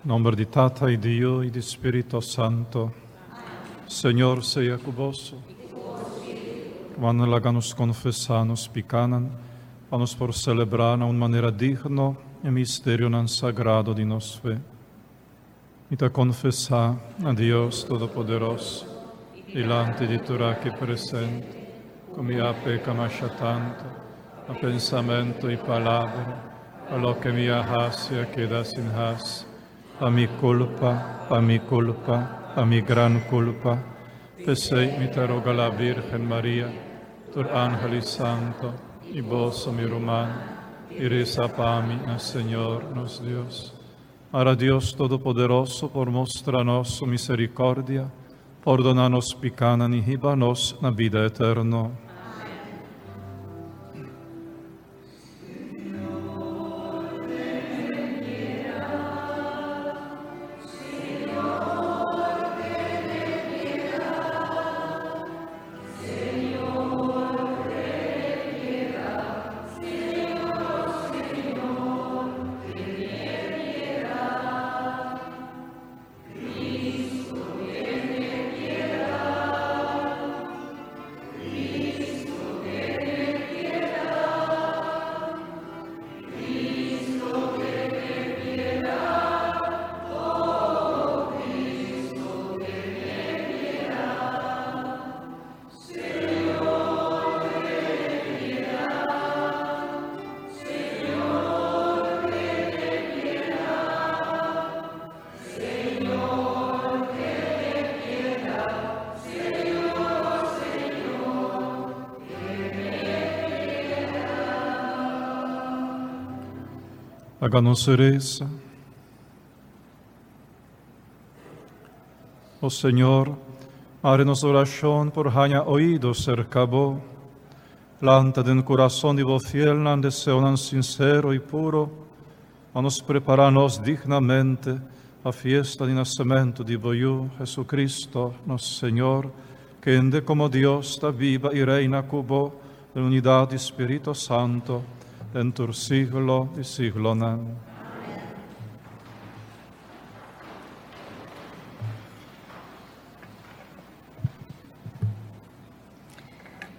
Nomber di Tata y di Yu y di Spirito Santo. Señor sea cu boso. Rumannan laga nos confesa nos picanan pa nos por celebra na un manera digno e misterionan sagrado di nos fe. Mi ta confesa na Dios Todopoderoso, dilanti di tur aki presente, cu mi a peca masha tanto na pensamento y palabra, pa loke mi a haci a keda sin haci, pa mi culpa, pa mi culpa, pa mi gran culpa. P'esey mi ta roga la Virgen Maria, tur angel y santo, y boso mi ruman, y reza pa mi na Señor nos Dios. Para Dios Todopoderoso por mustra nos su misericordia, pordona nos picanan y hiba nos na bida eterno. Laga nos resa. O Señor, mare nos oracion por haña oido cerca bo. Planta den corazon di bo fielnan deseonan sincero y puro, pa nos prepara nos dignamente pa fiesta di nacemento di bo Yu, Jesucristo, nos Señor, kende como Dios ta biba y reina cu bo den unidad di Spirito Santo, den tur siglo di siglonan.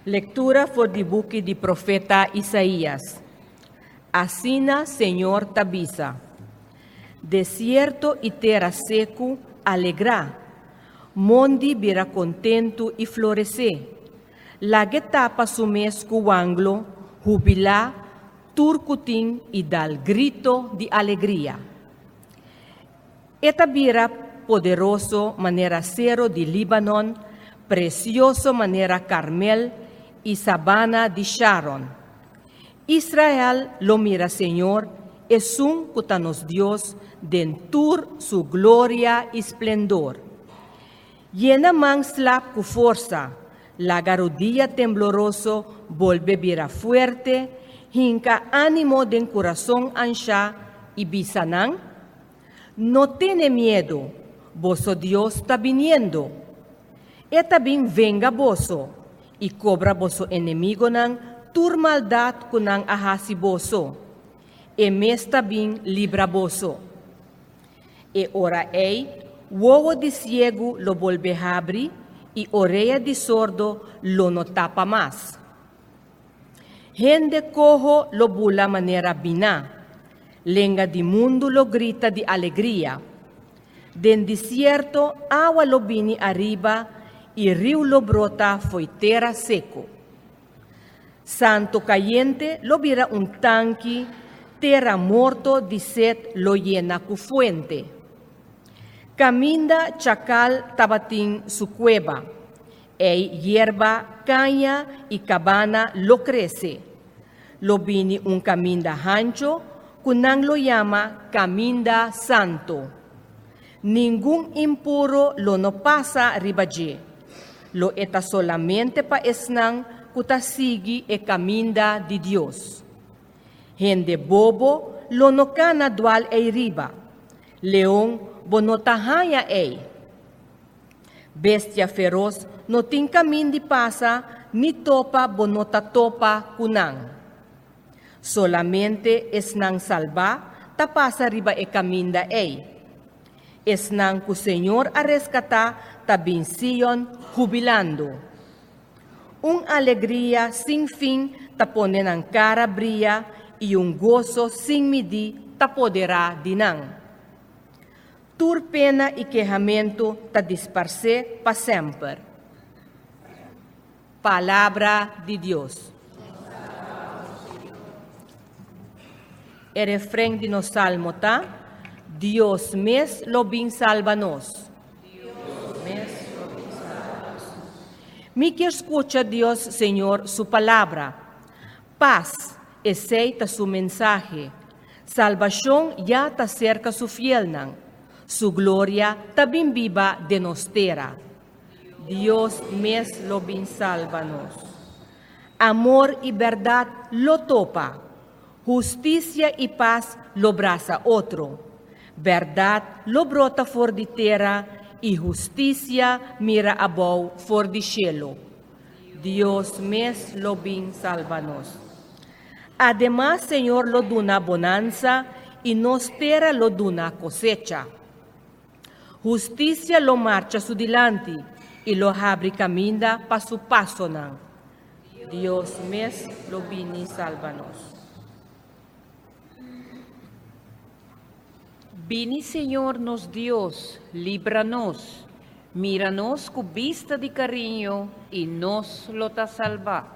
Lectura for di buki di profeta Isaías. Asina Señor ta bisa, Desierto i tera seku, alegrá! Mondi bira kontentu i floresé! Lag'e tapa su mes ku wanglo, hubilá tur ku tin i dal grito di alegria. E ta bira poderoso manera sero di Líbanon, presioso manera Karmel i sabana di Sharon. Israel lo mira Señor, esun ku ta nos Dios, den tur su gloria i splendor. Yena man slap ku forsa, laga rodia tembloroso bolbe bira fuerte, hinka ánimo den kurason anshá i bisa nan, No tene miedu, boso Dios ta biniendo! E ta bin venga boso i kobra boso enemigonan tur maldat ku nan a hasi boso. E mes ta bin libra boso. E ora ei, wowo di siegu lo bolbe habri i orea di sordo lo no tapa mas. Hende koho lo bula manera biná, lenga di mundu lo grita di alegria. Den desierto awa lo bini ariba i riu lo brota fo'i tera seku. Santu kayente lo bira un tanki, tera morto di set lo yena ku fuente. Kaminda chakal tabatin su kueba, Ei yerba, caña y cabana lo crece. Lo bini un caminda hancho cu nan lo yama Caminda Santo. Ningun impuro lo no pasa riba dje. Lo e ta solamente pa esnan cu ta sigui e caminda di Dios. Hende bobo lo no cana dual ei riba. Leon bo no ta haña ei. Bestia feros no tin kamin di pasa ni topa bo no ta topa ku nan. Solamente esnan salbá ta pasa riba e kaminda ei. Esnan ku Señor a reskatá ta bin Sion hubilando. Un alegria sin fin ta pone nan kara bria i un goso sin midí ta poderá di nan. Tur pena i kehamentu ta disparsé pa semper. Palabra di Dios. E refren di nos salmo ta, Dios mes lo bin salba nos. Mi kier skucha Dios Señor su palabra. Pas, esei ta su mensahe. Salbashon ya ta serka su fielnan. Su gloria ta bin biba den nos tera. Dios mes lo bin salba nos. Amor i bèrdat lo topa. Hustisia i pas lo brasa otro. Bèrdat lo brota for di tera i hustisia mira abou for di shelu. Dios mes lo bin salba nos. Ademas Señor lo duna bonansa i nos tera lo duna kosecha. Hustisia lo marcha su dilanti i lo habri kaminda pa su pasonan. Dios mes lo bini salba nos. Bini Señor nos Dios, libra nos. Mira nos ku bista di kariño i nos lo ta salbá.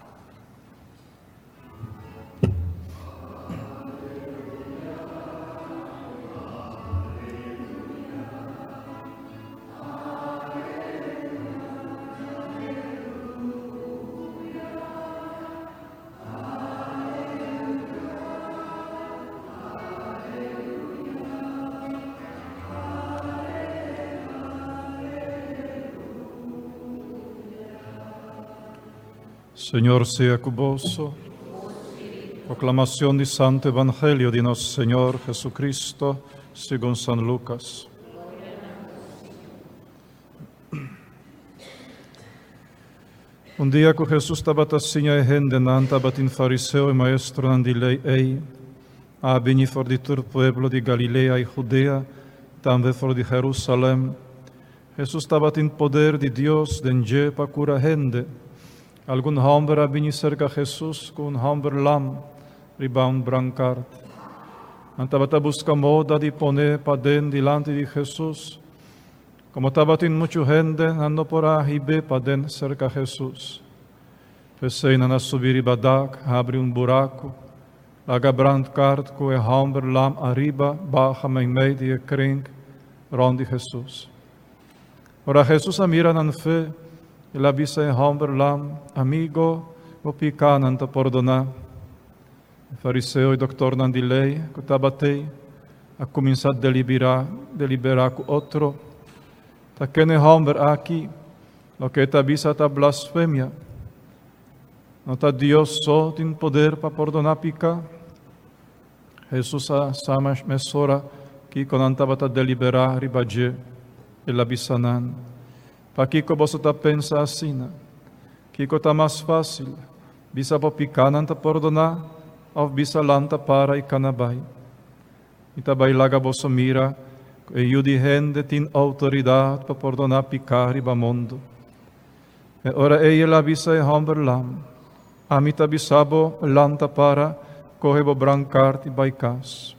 Señor sea ku boso. Proclamación di Santo Evangelio di nos Señor Jesucristo, segun San Lucas. Un dia ku Jesus tabata siña e hendenan, tabatin fariseo i maestronan di lei ei a bini for di tur pueblo di Galilea i Judea, tambe for di Jerusalem. Hesus tabatin poder di Dios den dje pa kura hende. Algun hòmber a bini serka Hesus ku un hòmber lam riba un brankart. Nan tabata buska moda di pon'é paden dilanti di Hesus. Komo tabatin muchu hende, nan no por a hib'é paden serka Hesus. P'esei nan a subi riba dak, habri un buraku, laga brandkart ku e hòmber lam ariba baha meimei di e kring rònt di Hesus. Ora Hesus a mira nan fe, el a bisa e hòmber lam, Amigo, bo pikánan ta pordoná. E fariseo i doktornan di lei ku tabat'ei a kuminsá delibirá deliberá ku otro, Ta ken e hòmber aki? Loke e ta bisa ta blasfemia. No ta Dios so tin poder pa pordoná piká? Hesus a sa mesora kiko nan tabata deliberá riba dje. El a bisa nan, Pakiko boso ta pensa asina? Kiko ta mas fásil, bisa bo pikánan ta pordoná òf bisa lanta para i kana bai? Mi ta bai laga boso mira ku e Yu di hende tin outoridat pa pordoná piká riba mundu. E ora ei el a bisa e hòmber lam, Ami ta bisa bo, lanta para, kohe bo brankart i bai kas.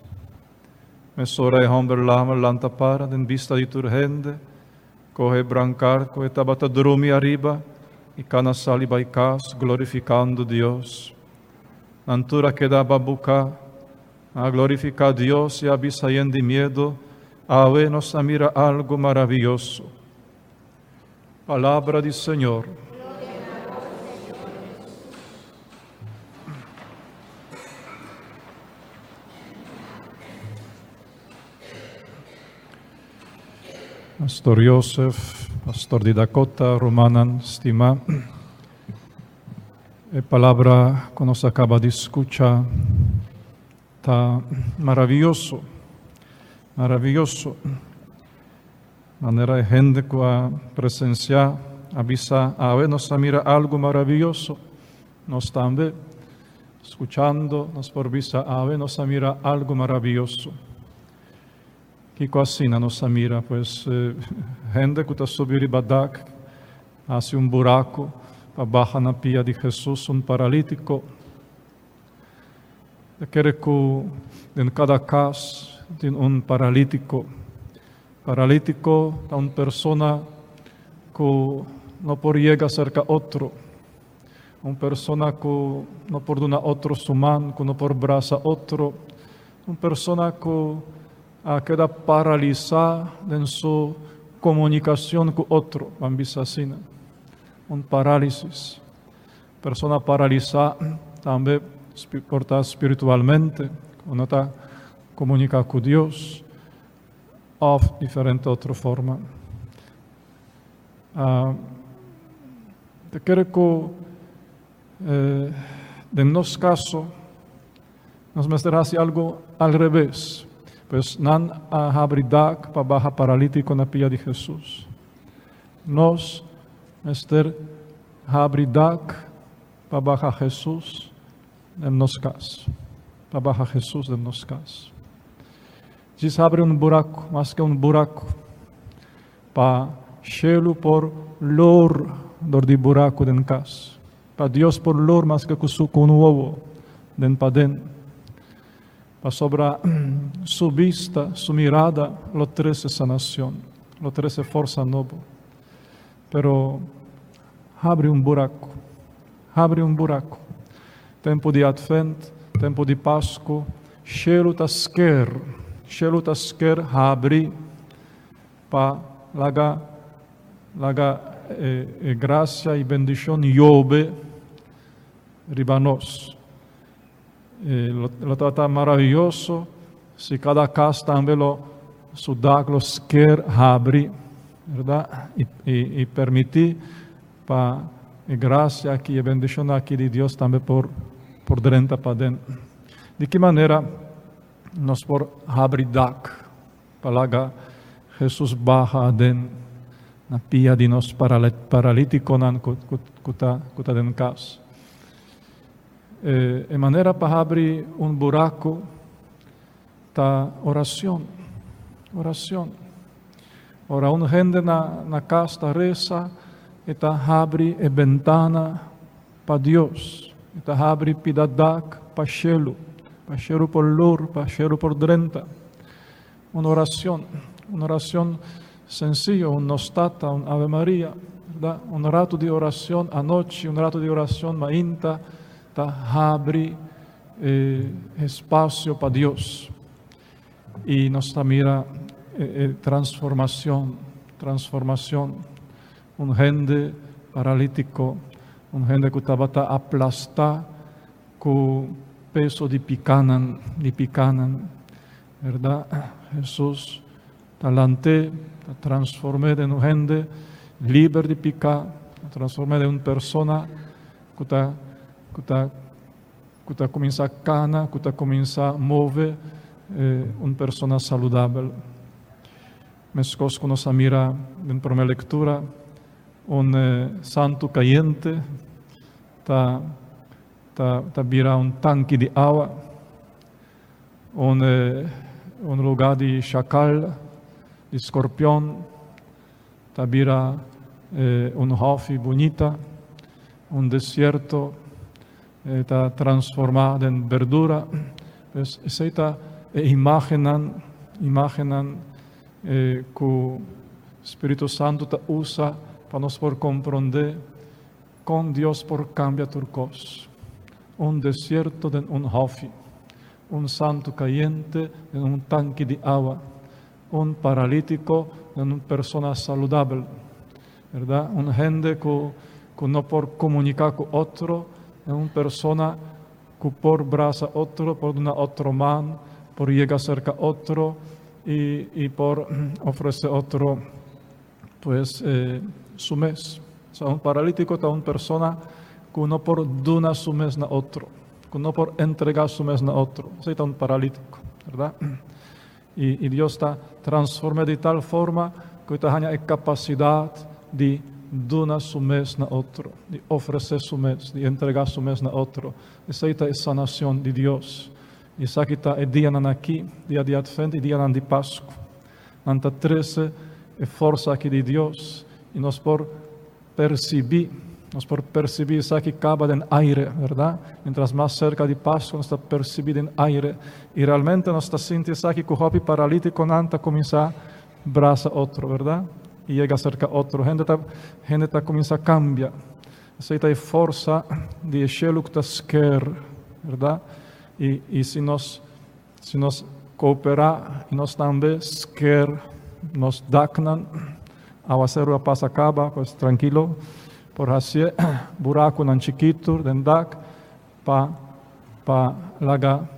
Mesora e hòmber lam a lanta para den bista di tur hende, kohe e brankart ku e tabata drumi ariba i kana sali bai kas, glorifikando Dios. Nan tur a keda babuká. A glorifiká Dios i a bisa yen di miedu, Awe nos a mira algu maravioso. Palabra di Señor. Pastor Joseph, pastor di Dakota, rumannan stimá. E palabra ku nos a kaba di skucha ta maravioso, maravioso. Manera e hende ku a presensiá a bisa, awe nos a mira algu maravioso. Nos tambe, skuchando, nos por bisa, awe nos a mira algu maravioso. Kiko asina nos a mira? Pues hende ku ta subi riba dak, hasi un buraku pa baha na pia di Hesus, un paralítiko. Ta kere ku den kada kas tin un paralítiko. Paralítiko ta un persona ku no por yega serka otro, un persona ku no por duna otro su man, ku no por brasa otro, un persona ku a keda paralisá den su komunikashon ku otro, ban bisa asina, un parálisis. Persona paralisá tambe por ta spiritualmente, ku no ta komuniká ku Dios, òf diferente otro forma. Ta kere ku den nos kaso nos mester hasi algu al rebes. Pues nan a habri dak pa baha paralítiko na pia di Hesus. Nos mester habri dak pa baha Hesus den nos kas. Pa baha Hesus den nos kas. Djis habri un buraku, maske un buraku, pa shelu por lor dor di buraku den kas. Pa Dios por lor maske ku su ku un wowo den paden. Pasobra su bista, su mirada lo trese sanacion, lo trese forsa nobo. Pero habri un buraku, habri un buraku. Tempu di Advent, tempu di Pasku, shelu ta sker, shelu ta sker habri pa laga laga e gracia i bendicion yobe riba nos. Lo tabata maraviyoso si kada kas tambe lo su dak lo sker habri, berdad? I i permiti pa e gracia aki, e bendicion aki di Dios tambe por por drenta paden. Di ki manera nos por habri dak pa laga Jesus baha aden na pia di nos paraliticonan ku ku ta ku ta den kas? E manera pa habri un buraco ta oracion, oracion. Ora un hende na na cas ta reza, e ta habri e bentana pa Dios, e ta habri pida dak pa shelu, pa shelu por lur, pa shelu por drenta. Un oracion, un oracion sencillo, un Nos Tata, un Ave Maria, berdad? Un rato di oracion anochi, un rato di oracion mainta ta habri e espacio pa Dios. Y nos ta mira e transformacion, transformacion. Un hende paralitico, un hende cu tabata aplasta cu peso di picanan, di picanan. Berdad, Hesus ta lant'é, ta transform'é den un hende liber di piká, ta transform'é den un persona ku ta ku ta ku ta kuminsá kana, ku ta kuminsá move, un persona saludabel. Meskos ku nos a mira den promé lektura, un santu kayente ta ta ta bira un tanki di awa. Un un lugá di shakal, di skorpion, ta bira un hòfi bunita, un desierto ta transformá den berdura. Pues esei ta e imágennan, imágennan ku Spiritu Santu ta usa pa nos por komprondé Kon Dios por kambia tur kos? Un desierto den un hòfi, un santu kayente den un tanki di awa, un paralítiko den un persona saludabel, bèrdat? Un hende ku ku no por komuniká ku otro den un persona ku por brasa otro, por duna otro man, por yega serka otro i i por ofresé otro Pues su mes. Sa un paralítiko ta un persona ku no por duna su mes na otro, ku no por entregá su mes na otro. Esei ta un paralítiko, bèrdat? I i Dios ta transform'é di tal forma ku e ta haña e kapasidat di duna su mes na otro, di ofresé su mes, di entregá su mes na otro. Esei ta e sanashon di Dios. I esaki ta e dianan akí, dia di Atvènt i dianan di Pasku. Nan ta trese e forsa aki di Dios i nos por persibí, nos por persibí esaki kaba den aire, bèrdat? Mientras mas serka di Pasku nos ta persibí den aire i realmente nos ta sinti esaki ku hopi paralítikonan ta kuminsá brasa otro, bèrdat? I yega serka otro. Hende ta hende ta kuminsá kambia. Esei ta e forsa di e shelu ku ta sker, bèrdat? I i si nos Si nos kooperá i nos tambe sker nos daknan, awaseru a pasa kaba, pues trankilo, por hasié burakunan chikitu den dak pa pa laga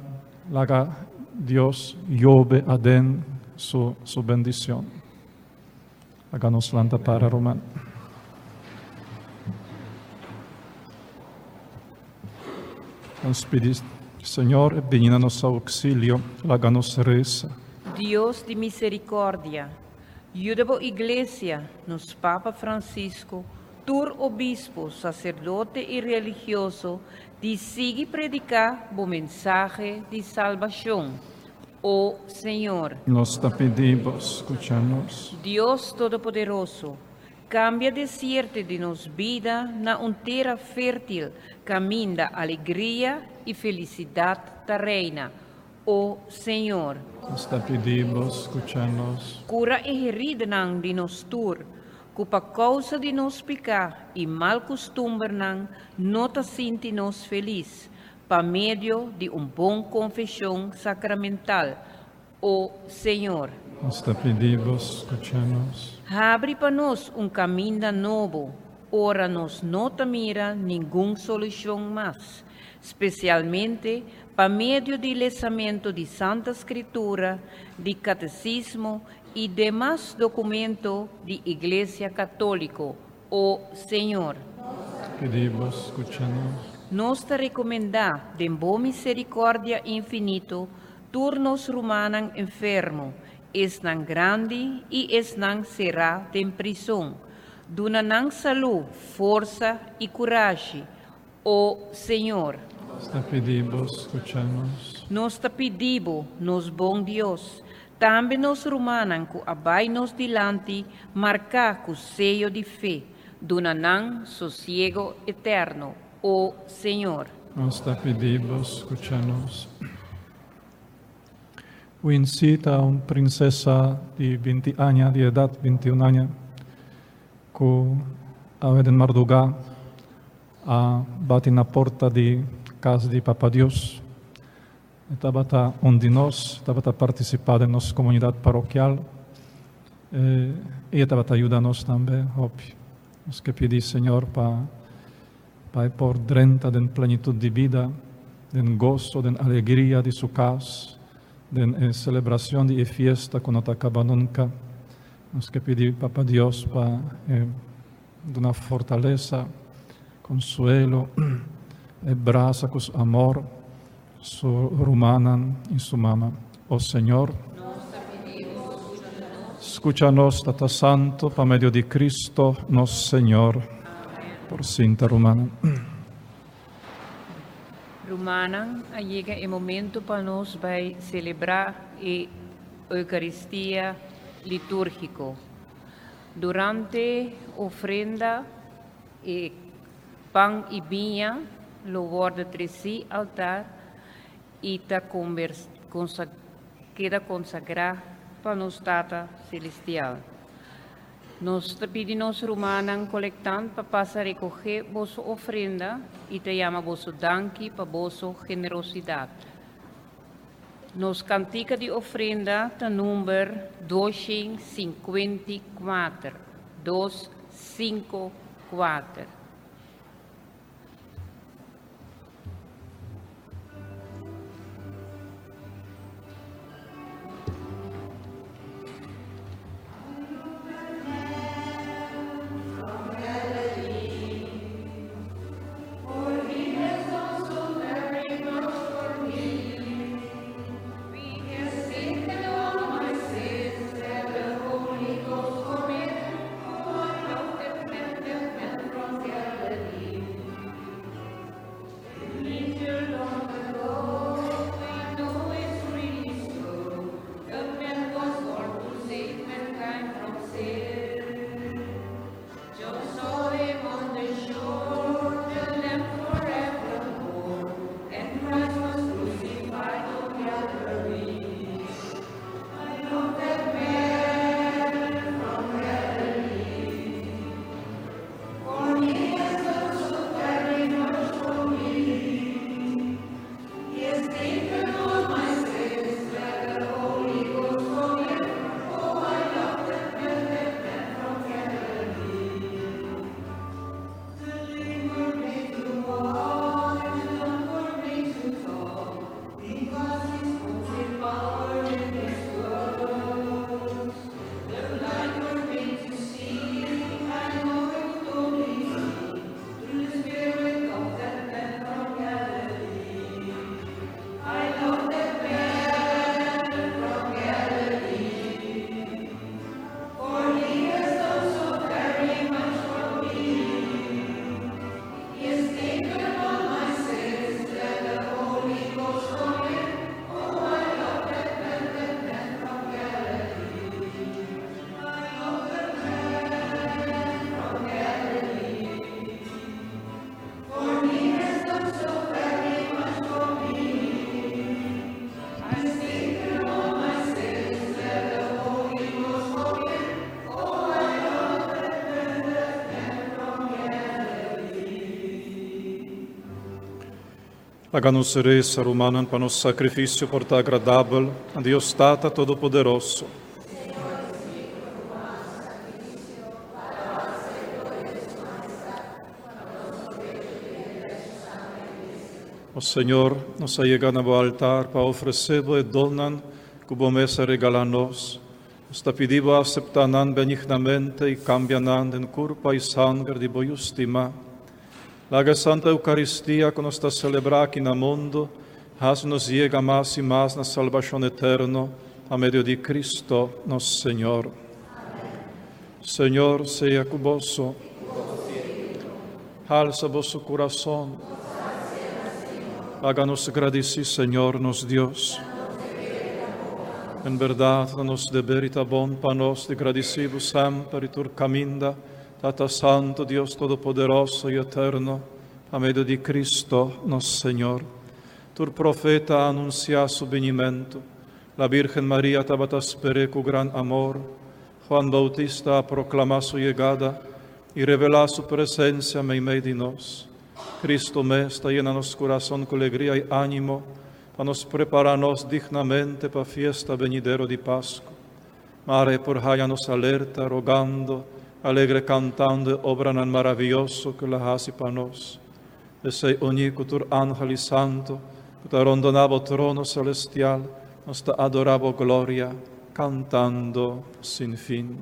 laga Dios yobe aden su su bendicion. Laga nos lanta para, ruman. Nos pidi Señor bini na nos auxilio, laga nos resa. Dios di misericordia, yuda bo Iglesia, nos Papa Francisco, tur obispo, sacerdote y religioso di sigui predica bo mensahe di salbacion. O Señor. Nos ta pidi bo, scucha nos. Dios Todopoderoso, cambia desierte di nos bida na un tera fértil caminda alegria y felicidad ta reina. O Señor. Nos ta pidi bo, scucha nos. Cura e heridanan di nos tur, cu pa causa di nos pica y mal custumbernan no ta sinti nos feliz, pa medio di un bon confesion sacramental, O Señor. Nos ta pidi Bo, scucha nos. Habri pa nos un caminda nobo, ora nos no ta mira ningun solucion mas, specialmente pa medio di lesamento di Santa Scritura, di Catecismo y demas documento di Iglesia Catolico, O Señor. Pidi Bo scucha nos. Nos ta recomenda den Bo misericordia infinito tur nos rumannan enfermo, esnan grandi y esnan cerá den prison. Duna nan salú, forsa y curashi. O Señor. Nos ta pidi Bo scucha nos. Nos ta pidi Bo, nos bon Dios, tambe nos rumannan cu a bay nos dilanti marcá cu seyo di fe, duna nan sosiego eterno. O Señor. Nos ta pidi Bo scucha nos. Wincy ta un princesa di 20 aña di edad, 21 aña, cu awe den mardugá a bati na porta di cas di Papa Dios. E tabata un di nos, tabata participá den nos comunidad parokial i e tabata yuda nos tambe hopi. Nos ke pidi Señor pa pa e por drenta den plenitud di bida, den goso, den alegria di su cas, den e celebracion di e fiesta cu no ta caba nunca. Nos ke pidi Papa Dios pa e duna fortalesa, consuelo, e brasa cu su amor su rumannan y su mama. O Señor, scucha nos, Tata Santo, pa medio di Cristo nos Señor. Por sinta, rumannan. Rumannan, a yega e momento pa nos bai celebra e Eucaristia litúrgico. Durante ofrenda e pan y biña lo worde treci altar y ta keda consagra pa nos Tata Celestial. Nos ta pidi nos rumannan colectant pa pasa recoge boso ofrenda y ta yama boso danki pa boso generosidad. Nos cantica di ofrenda ta number 254, 254. Laga nos resa, rumannan, pa nos sakrifisio por ta agradabel na Dios Tata Todopoderoso. O Señor, nos a yega na bo altar pa ofresé bo e donnan ku bo mes a regalá nos. Nos ta pidi bo aseptá nan benignamente i kambia nan den kurpa i sanger di bo Yu stimá. Laga e Santa Eucaristia ku nos ta selebrá aki na mundu hasi nos yega mas i mas na salbashon eterno pa medio di Cristo nos Señor. Señor sea ku boso. Halsa boso kurason. Laga nos gradisí Señor nos Dios. En bèrdat ta nos deber i ta bon pa nos di gradisí bo semper i tur kaminda. Tata Santo, Dios Todopoderoso i Eterno, pa medio di Cristo nos Señor. Tur profeta a anunsiá su binimentu. La Virgen Maria tabata sper'é ku gran amor. Juan Bautista a proklamá su yegada i revelá su presensia meimei di nos. Cristo mes ta yena nos kurason ku legria i ánimo pa nos prepará nos dignamente pa fiesta benidero di Pasku. Mare por haya nos alerta, rogando, alegre cantando e obranan maraviyoso cu el a haci pa nos. P'esey uní cu tur angel i santo cu ta rondona bo trono celestial, nos ta adora bo gloria, cantando sin fin.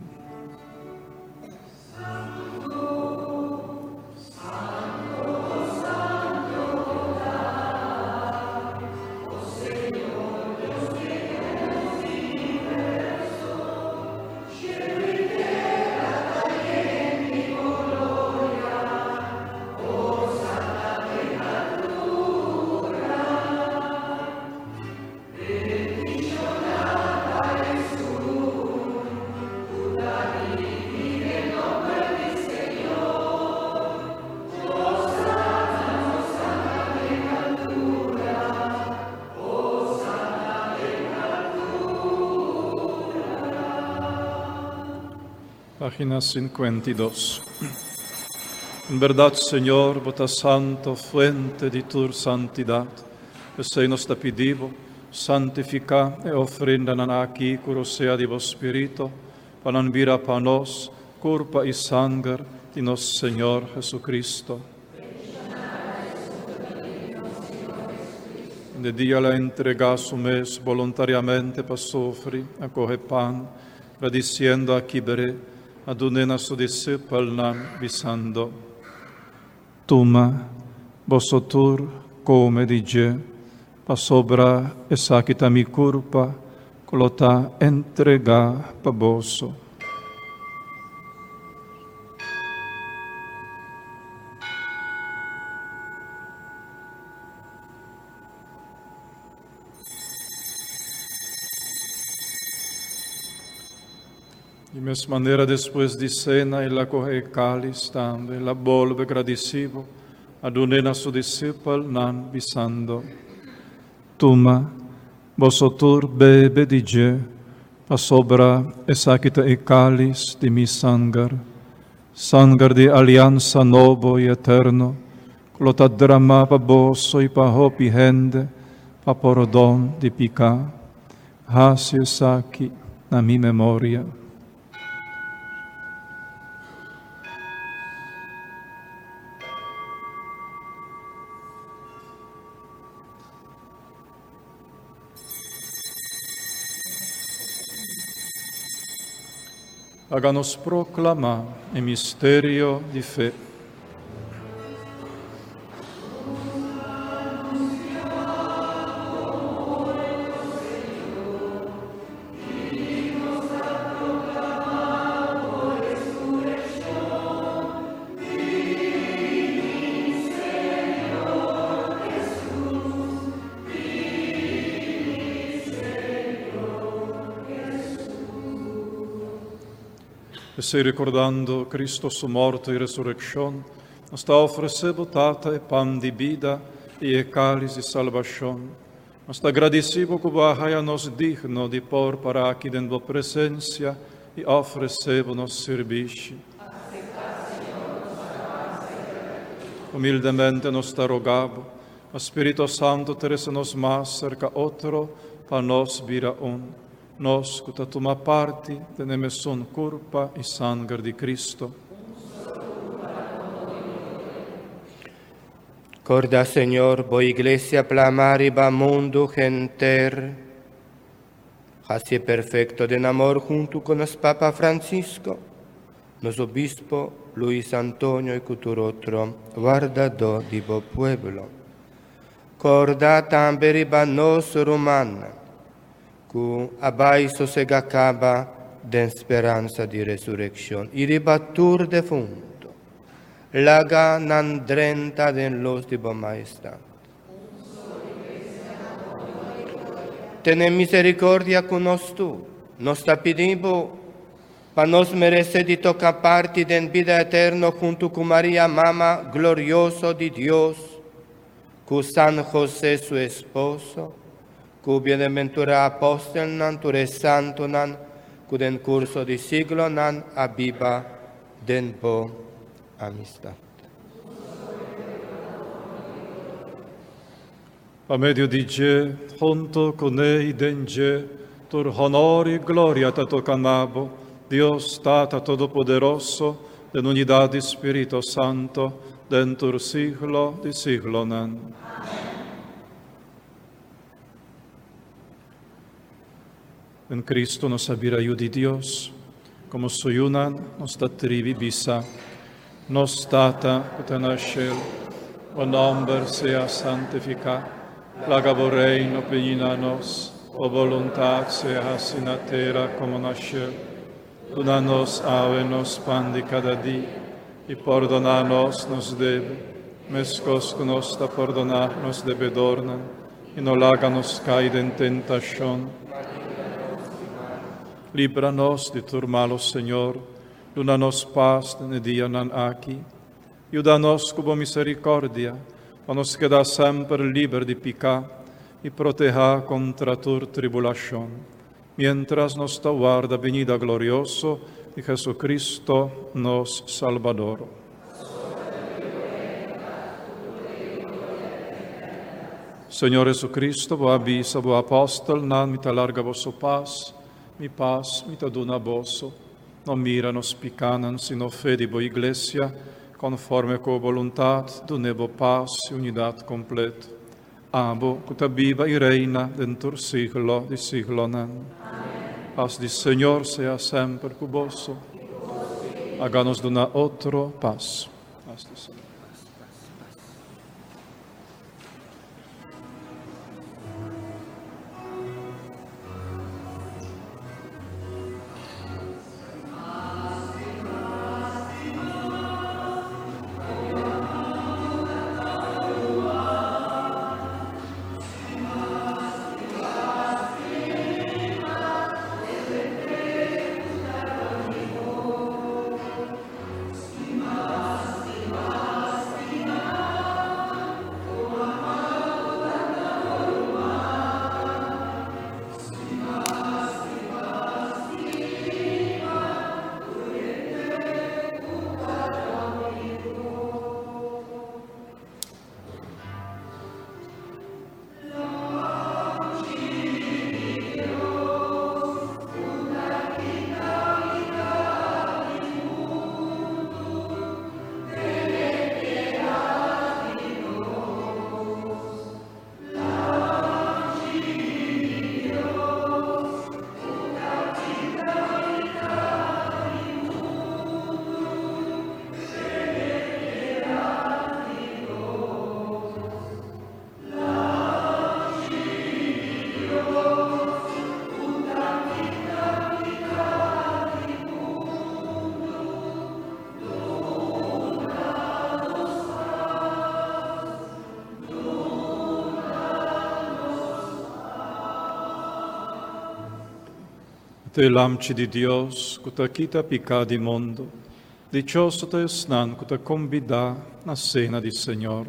Página 52. En berdad, Señor, bo ta santo, fuente di tur santidad. P'esei nos ta pidi bo, santifiká e ofrendanan aki ku rosea di bo Spiritu, pa nan bira pa nos kurpa i sanger di nos Señor Jesucristo. De dia el a entregá su mes boluntariamente pa sufri, a kohe pan, gradisiendo a kibr'é, a dun'é na su disipelnan, bisando, Tuma, boso tur kome di dje, pasobra esaki ta mi kurpa ku lo ta entregá pa boso. Di mes manera despues di sena el a kohe e kalis tambe, el a bolbe gradisí bo, a dun'é na su disipelnan, bisando, Tuma, boso tur bebe di dje, pasobra esaki ta e kalis di mi sanger, sanger di aliansa nobo i eterno, ku lo ta dramá pa boso i pa hopi hende pa pordon di piká. Hasi esaki na mi memoria. Laga nos proclama e misterio di fe. P'esei, rekordando Cristo su morto i resurekshon, nos ta ofresé bo, Tata, e pan di bida i e kális di salbashon. Nos ta gradisí bo ku bo a haya nos digno di por para aki den bo presensia i ofresé bo nos sirbishi. Humildemente nos ta roga bo. Pa Spirito Santo trese nos mas serka otro pa nos bira un. Nos ku ta tuma parti den e mesun kurpa i sanger di Cristo. Corda, Señor, bo iglesia plama riba mundo henter. Hacie perfecto den amor junto con nos Papa Francisco, nos obispo Luis Antonio y cu tur otro wardador di bo pueblo. Corda tambe riba nos rumannan, cu a bay sosega caba den speransa di resureccion, y riba tur defunto. Laga nan drenta den luz di bo majestad. Tene misericordia cu nos tur. Nos ta pidi bo, pa nos merece di toca parti den bida eterno hunto cu Maria, Mama glorioso di Dios, cu San José su esposo, cu bienaventura apostelnan, tur e santonan, cu den curso di siglonan a biba den bo amistad. Pa medio di dje, hunto cu ne y den dje, tur honor y gloria ta toca na bo, Dios Tata Todopoderoso, den unidad di Spirito Santo, den tur siglo di siglonan. Den Cristo nos a bira yu di Dios, como su yunan nos ta tribi bisa, Nos Tata cu ta na shel, bo nomber sea santifica, laga bo reino bini na nos, bo boluntad sea haci na tera como na shel. Duna nos awe nos pan di cada dia, y pordona nos nos debe, mescos cu nos ta pordona nos debedornan, y no laga nos cay den tentacion. Libra nos di tur malo, Señor. Duna nos paz den e dianan aki. Yuda nos cu bo misericordia, pa nos keda semper liber di pica y proteha contra tur tribulacion, mientras nos ta warda binida glorioso di Jesucristo, nos Salbador. Señor Jesucristo, bo a bisa bo apostelnan, mi ta larga boso paz, mi paz mi ta duna boso. No mira nos picanan, sino fe di bo Iglesia, conforme cu bo boluntad, dun'e bo paz y unidad completo. Abo cu ta biba y reina den tur siglo di siglonan. Paz di Señor sea semper cu boso. Haga nos duna otro paz. Paz di Señor. Te Lamchi di Dios, cu ta kita pica di mundo. Dichoso ta esnan cu ta conbida na cena di Señor.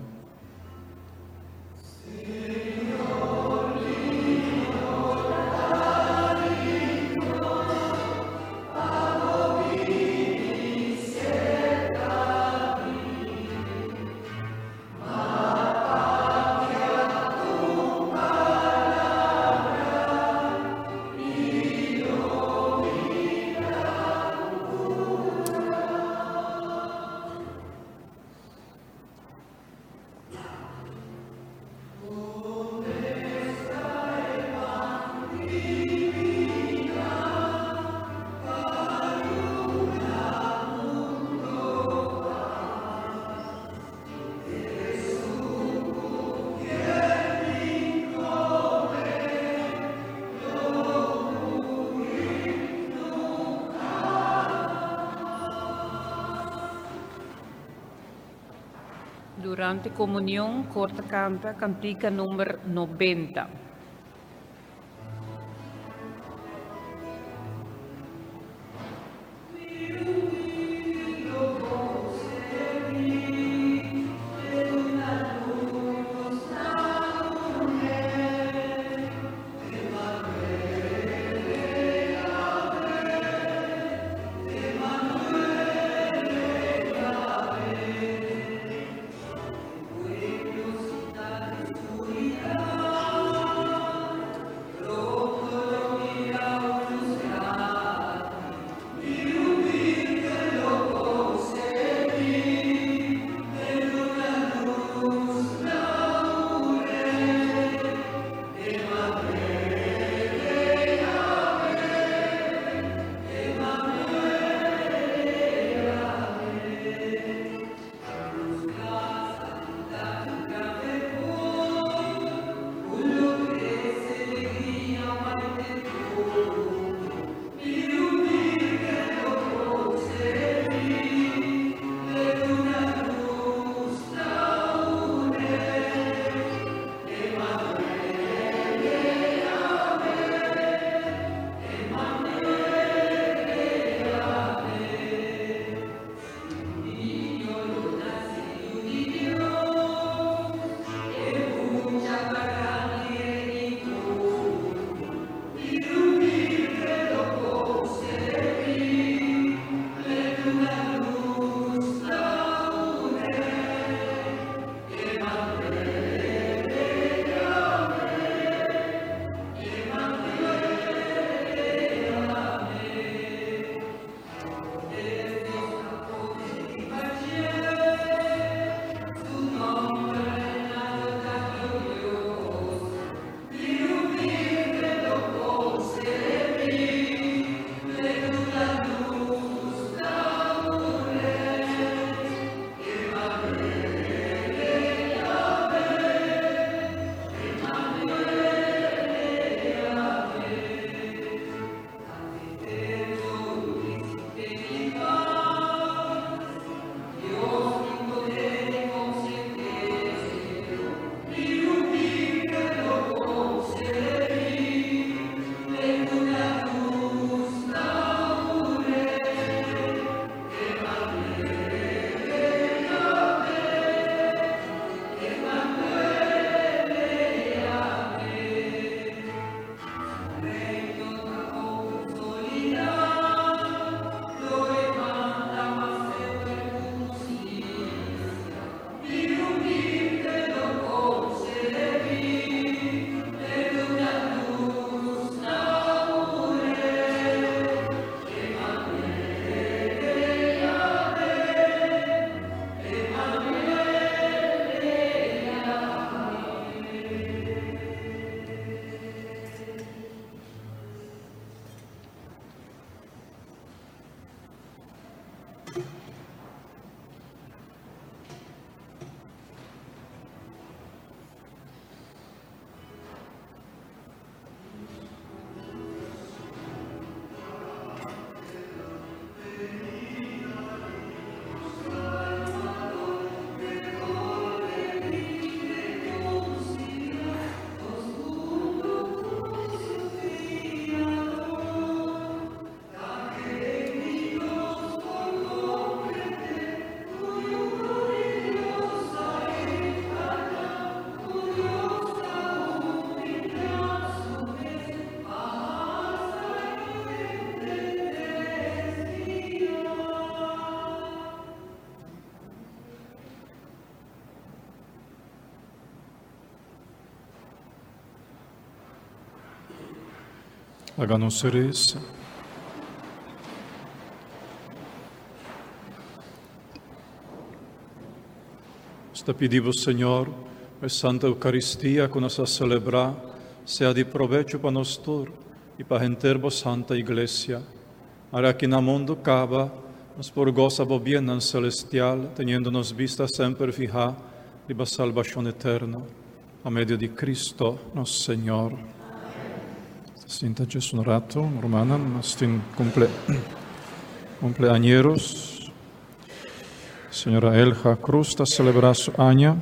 Durante komunion, kor ta kanta kantika number 90. Laga nos resa. Nos ta pidi bo, Señor, e Santa Eucaristia ku nos a selebrá sea di probecho pa nos tur i pa henter bo Santa Iglesia. Ara aki na mundu kaba, nos por gosa bo biennan celestial, teniendo nos bista semper fihá riba salbashon eterno. Pa medio di Cristo nos Señor. Sinta djes un rato, rumannan, nos tin cumple, cumpleañeros. Señora Elja Cruz ta selebrá su aña.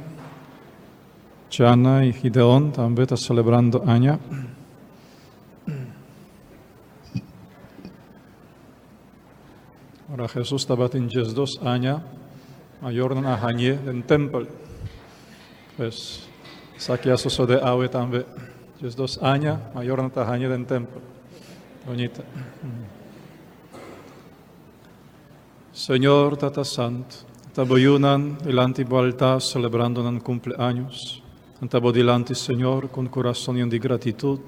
Chana i Gideon tambe ta selebrando aña. Ora Jesus tabatin 12 aña, mayornan a hañ'é den tempel. Pues, esaki a sosodé awe tambe. 12 aña, mayornan ta hañ'é den tempel. Bonita. Señor Tata Santo, ta bo yunan dilanti bo altar celebrando nan cumpleaños. Nan ta bo dilanti, Señor, cu un corazon yen di gratitud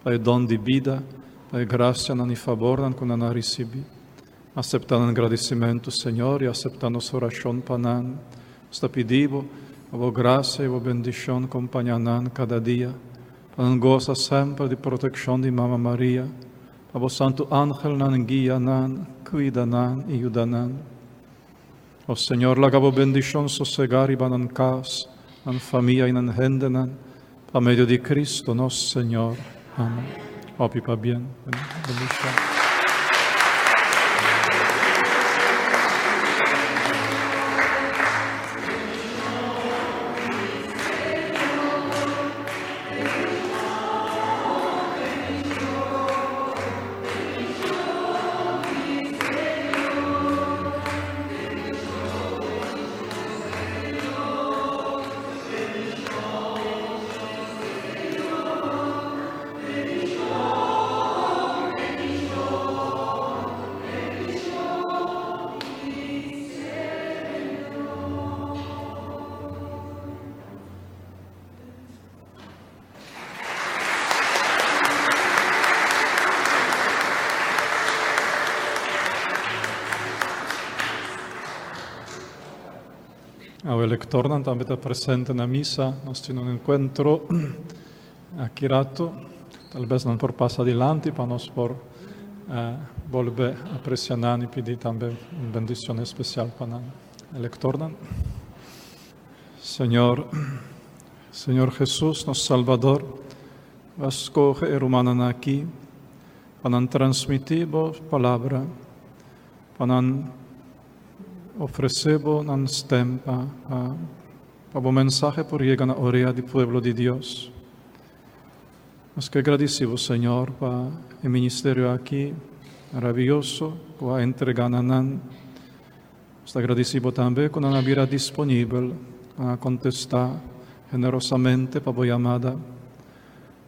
pa e don di bida, pa e gracianan y fabornan cu nan a ricibi. Acepta nan gradicimento, Señor, y acepta nos oracion pa nan. Nos ta pidi bo pa bo gracia y bo bendicion compaña nan cada dia, pa nan goza semper di proteccion di Mama Maria, Pa bo santu angelnan guia nan, cuida nan y yuda nan. O Señor, laga bo bendicion sosega riba nan cas, nan famia y nan hendenan, pa medio di Cristo nos Señor. Amen. Hopi pabien. Bendicion. Awe lectornan tambe ta presente na misa. Nos tin un encuentro aki rato. Tal bes nan por pasa dilanti pa nos por uh, bolbe aprecia nan y pidi tambe un bendicion especial pa nan lectornan. Señor, Señor Jesus, nos Salbador, Bo a scoge e rumannan aki pa nan transmiti Bo palabra, pa nan ofrece Bo nan stem pa, pa, pa Bo mensahe por yega na orea di pueblo di Dios. Nos ke gradici Bo, Señor, pa e ministerio aki maraviyoso cu a entrega na nan. Nos ta gradisí bo tambe ku nan a bira disponibel, nan a kontestá generosamente pa bo yamada.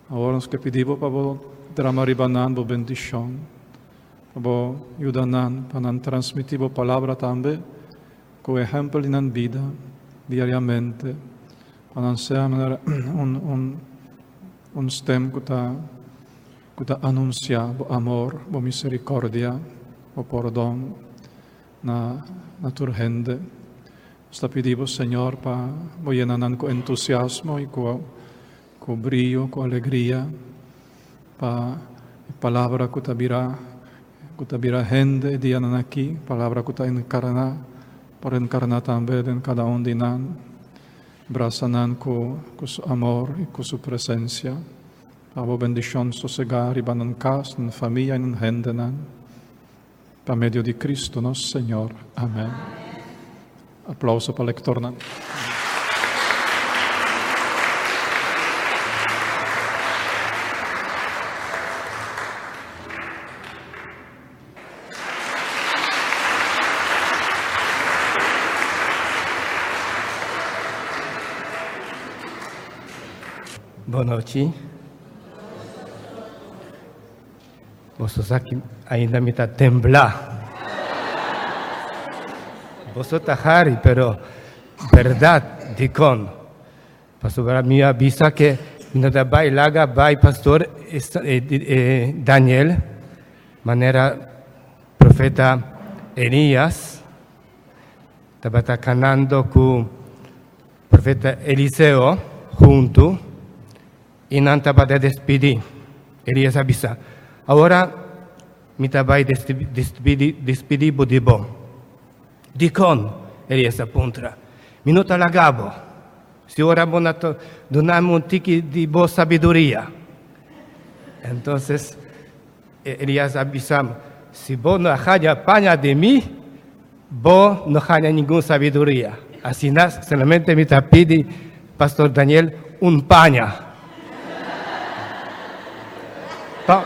Awor nos ke pidi bo pa bo drama riba nan bo bendishon, pa bo yuda nan pa nan transmití bo palabra tambe ku ehèmpel di nan bida diariamente, pa nan sea manera un un un stem ku ta ku ta anunsiá bo amor, bo miserikòrdia, bo pordon. Na na tur hende. Nos ta pidi bo, Señor, pa bo yena nan ku entusiasmo i ku ku brio, ku alegria, pa e palabra ku ta bira ku ta bira hende e dianan aki, palabra ku ta enkarná, por enkarná tambe den kada un di nan. Brasa nan ku ku su amor i ku su presensia. Pa bo bendishon sosegá riba nan kas, nan famia i nan hendenan. Pa medio di Cristo nos Señor. Amen. Aplauso pa lectornan. Bon nochi. Boso sa ki ainda mi ta tembla. Boso ta hari, pero berdad dikon? Pasobra mi a bisa ke mi no ta bai laga bai pastor Daniel manera profeta Elias tabata kanando ku profeta Eliseo huntu. I nan tabata despidí. Elías a bisa, Awor mi ta bai despidí bo di bo. Dikon? Elías a puntra. Mi no ta laga bo, si ora bo no ta duna mi un tiki di bo sabiduria. Entonces, Elías a bisa, Si bo no a haña paña di mi, Bo no haña ningun sabiduria. Asina solamente mi ta pidi Pastor Daniel un paña. Pa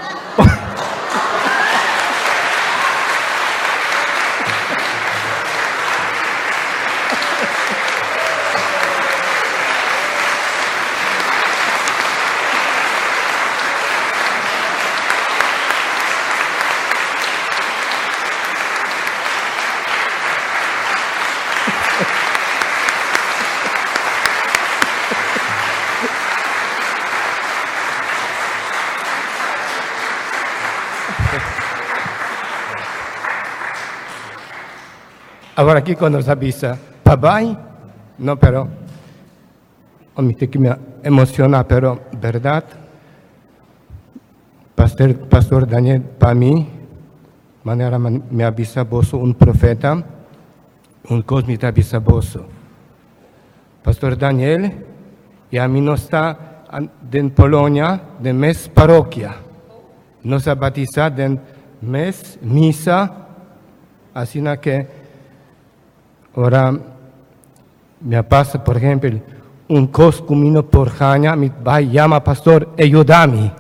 Awor aki kon nos a bisa pa bai, no pero mi tin ki mi emociona pero berdad Pastor, Pastor Daniel, pa mi, manera mi a bisa boso un profeta, un kos mi ta bisa boso. Pastor Daniel, i ami nos ta den Polonia, den mes parokia. Nos a batisa den mes misa, asina ke ora mi a pasa, por ehempel, un kos ku mi no por haña, mi bai yama pastor, e yuda mi.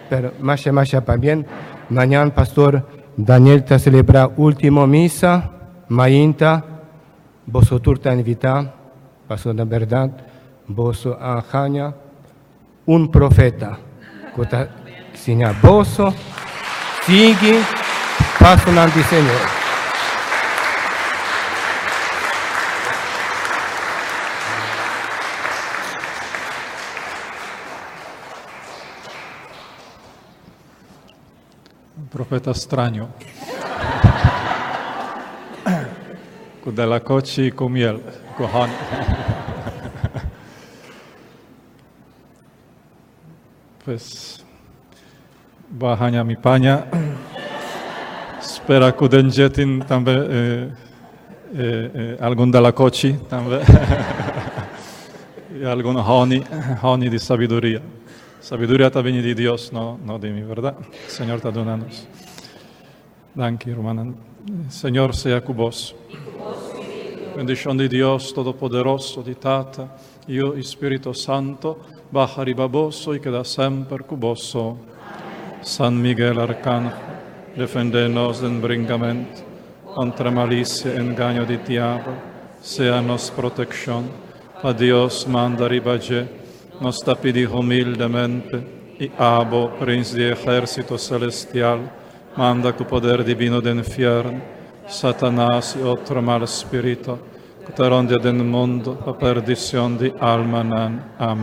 Pero masha masha pabien, mañan pastor Daniel ta selebrá último misa, mainta, boso tur ta invitá, pasobra na bèrdat boso a haña un profeta ku ta siña boso sigui pasonan di Señor. Un profeta straño. Ku dalakochi ku miel, ku honey. Pues, bo a haña mi paña. Spera ku den dje tin tambe eh, eh, eh, algun dalakochi tambe. I algun honey, honey di sabiduria. Sabiduria ta bini di Dios, no, no di mi, verdad? Señor ta duna nos. Danki, rumannan. Señor sea ku bos. Bendishon di Dios Todopoderoso, di Tata, Yu i Spirito Santo, baha riba boso i keda semper ku boso. San Miguel Arcángel, defendé nos den bringamentu kontra malisia i engaño di diabel. Sea nos protekshon. Pa Dios manda riba dje, nos ta pidi humildemente, i abo, Prins di ehérsito selestial, manda ku poder dibino den fièrnu Satanas i otro mal spirito ku ta rondia den mundu pa perdishon di almanan. Amen.